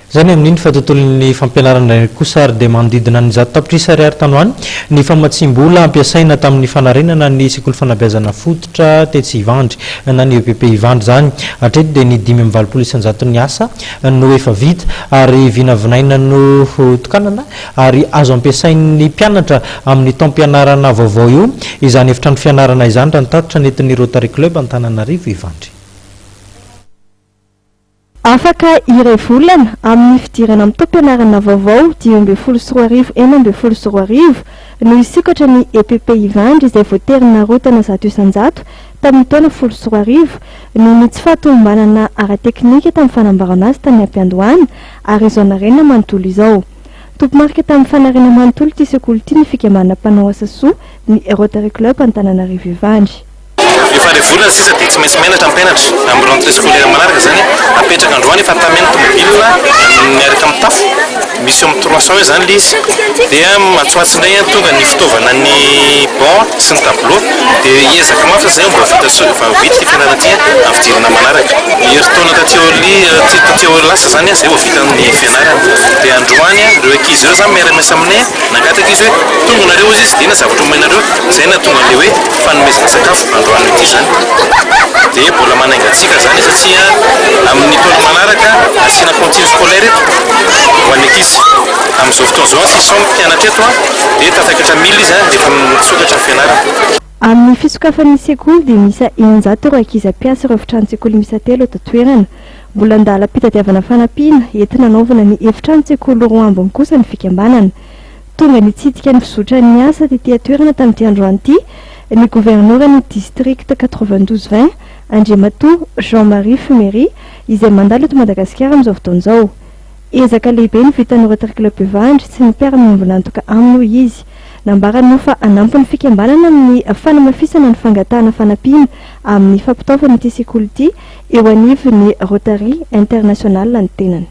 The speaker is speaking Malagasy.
Izay ny amin'iny fa tontolon'ny fampianarana indray kosa ary dia manodidina ny 100 tapitrisa ariary tany ho any ny famatsiam-bola ampiasaina tamin'ny fanarenana ny sekoly fanabeazana fototra tetsy Ivandry na ny EPP Ivandry izany. Hatreto dia ny 85% ny asa no efa vita ary vinavinaina no tokanana ary azo ampiasain'ny mpianatra amin'ny taom-pianarana vaovao io izany efitrano fianarana izany raha ny tatitra nentin'ny Rotary Club Antananarivo Ivandry. Afaka iray volana, amin'ny fidirana amin'ny taom-pianarana vaovao 2015 2016 no hisokatra ny EPP Ivandry izay voatery narotana 100% tamin'ny taona 2010 noho ny tsy fahatomombanana ara-teknika tamin'ny fanamboarana azy tany am-piandohana ary izao narenina manontolo izao. Tompomarika tamin'ny fanarina manontolo ity sekoly ity ny fikambanana mpanao asa soa ny Rotary Club Antananarivo Ivandry. Efa iray volana sisa dia tsy maintsy mianatra ny mpianatra amin'ny rentrée scolaire manaraka izany. Apetraka androany efa tamena tomobile miaraka amin'ny tafo, misy eo amin'ny 300 eo izany ilay izy. Dia antsoantso indray tonga ny fitaovana ny banc sy ny tableau dia hiezaka mafy izahay mba ho vita soa mba ho vita ity fianarana ity amin'ny fidirana manaraka. Herintaona taty aoriana taty aoriana lasa izany izay vao vita ny fianarana. Dia androany ireo ankizy ireo izany miara-miasa aminay. Nangataka izy hoe, Tonga nareo hozy izy, dia inona zavatra omenareo? Izay nahatonga an'ilay hoe fanomezana sakafo androany ity izany. Dia mbola manainga antsika izany satria amin'ny taona manaraka asiana cantine scolaire eto ho an'ny ankizy. Amin'izao fotoana izao 600 ny mpianatra eto dia tafakatra 1000 izy rehefa misokatra ny fianarana. Amin'ny fisokafan'ny sekoly dia miisa 600 ireo ankizy hampiasa ireo efitranon-tsekoly miisa telo eto an-toerana. Mbola an-dalam-pitadiavana fanampiana entina hanaovana ny efitranon-tsekoly roa ambiny kosa ny fikambanana. Tonga nitsidika ny fizotran'ny asa tety an-toerana tamin'ity androany ity ny governoran'ny district 92 20, Andriamatoa Jean Marie Fumery, izay mandalo eto Madagasikara amin'izao fotoana izao. Ezaka lehibe no vitan'ny Rotary Club Ivandry sy ny mpiara-miombon'antoka aminy hoy izy. Nambarany moa fa hanampy ny fikambanana amin'ny fanamafisana ny fangatahana fanampiana amin'ny fampitaovana ity sekoly ity eo anivon'ny Rotary International ny tenany.